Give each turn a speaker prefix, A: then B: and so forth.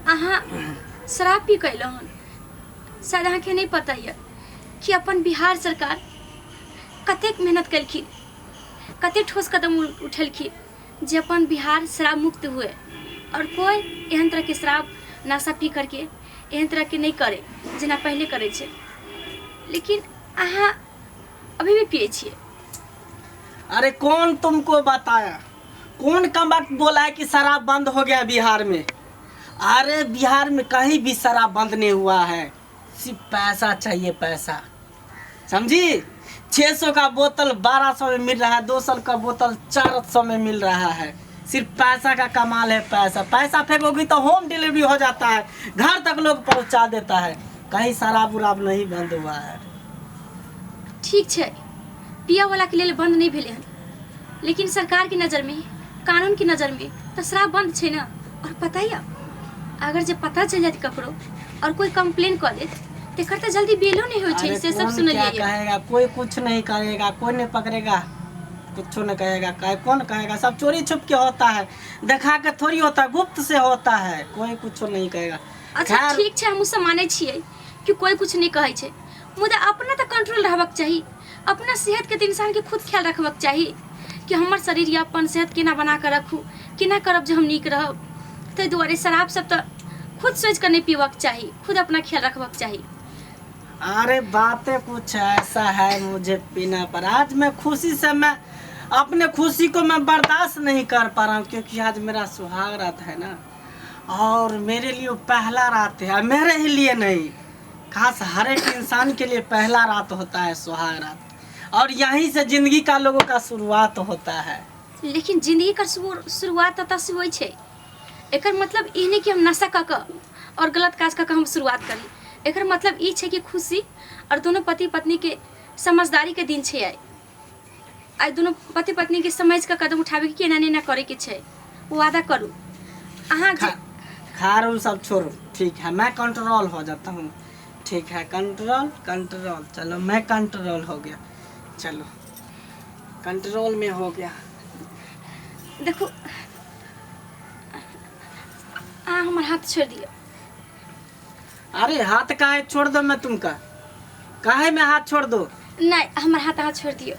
A: अहाँ शराब पी कऽ अयलहुँ हन। शायद अहाँके नहि पता यऽ कि अपन बिहार सरकार कतेक मेहनत केलखिन, कतेक ठोस कदम उठेलखिन जे अपन बिहार शराब मुक्त हुए आओर कोइ एहन तरहके शराब नशा पी करके एहन तरहके नहि करै जेना पहिले करै छै। लेकिन अहाँ अभी भी पियै छियै।
B: अरे कौन तुमको बताया, कौन कमबख्त बोला है कि शराब बंद हो गया बिहार में? अरे बिहार में कहीं भी शराब बंद नहीं हुआ है, सिर्फ पैसा चाहिए, पैसा, समझी? 600 का बोतल 1200 में मिल रहा है, 200 का बोतल 400 में मिल रहा है। सिर्फ पैसा का कमाल है, पैसा। पैसा फेंकोगी तो होम डिलीवरी हो जाता है, घर तक लोग पहुंचा देता है। कहीं शराब उराब नहीं बंद हुआ है।
A: ठीक छै, पियऽ वाला के लेल बंद नहि भेलै हन, लेकिन सरकार के नजर में, कानून के नजर में तऽ शराब बंद छै ने। और पता यऽ, अगर जे पता चलि जायत ककरो और कोई कंप्लेन कऽ देत तऽ एकर तऽ जल्दी बेलो नहि होइ छै।
B: अरे
A: से सब
B: कौन क्या
A: सुनलियै यऽ।
B: कहेगा, कोई कुछ नहीं करेगा, कोई नहीं पकड़ेगा, कुछ नहीं कहेगा। कहे कौन कहेगा? सब चोरी छुप के होता है, देखा के थोड़ी होता है, गुप्त से होता है, कोई कुछ नहीं कहेगा।
A: अच्छा
B: खैर
A: ठीक छै, हमहूँ सब मानै छियै कि कोई कुछ नहि कहै छै, मुदा अपना तऽ कंट्रोल रहबाक चाही। अपना सेहतके तऽ इंसानके खुद ख्याल रखबाक चाही कि हमर शरीर या अपन सेहत केना बना कऽ रखू, केना करब जे हम नीक रहब। ताहि दुआरे शराब सब तऽ खुद सोचि कऽ नहि पीबक चाही, खुद अपना ख्याल रखबाक चाही।
B: अरे बातें कुछ ऐसा है, मुझे पीना पर आज मैं खुशी से, मैं अपने खुशी को मैं बर्दाश्त नहीं कर पा रहा हूँ, क्योंकि आज मेरा सुहाग रात है ना, और मेरे लिए वो पहला रात है। मेरे ही लिए नहीं, खास हर एक इंसान के लिए पहला रात होता है सुहाग रात, और यहीं से जिंदगी का लोगों का शुरुआत होता है।
A: लेकिन जिंदगी का शुरुआत ततऽ से होइ छै। एकर मतलब ई नहि कि हम नशा कऽ कऽ आओर गलत काज कऽ कऽ हम शुरुआत करी। एकर मतलब ई छै कि खुशी आओर दुनू पति पत्नीके समझदारीके दिन छै आइ। आइ दुनू पति पत्नीके समझि कऽ कदम उठाबैके कि एना नहि एना करैके छै, ओ वादा करू अहाँ जे
B: खैर वो सब छोड़ो, ठीक है, मैं कंट्रोल हो जाता हूँ, ठीक है, कंट्रोल कंट्रोल, चलो मैं कंट्रोल हो गया, चलो कंट्रोल में हो गया।
A: देखू, अहाँ हमर हाथ छोड़ि दियौ।
B: अरे हाथ काहे छोड़ दो मैं तुमका, काहे मैं हाथ छोड़ दो?
A: नहि, हमर हाथ अहाँ छोड़ि दियौ।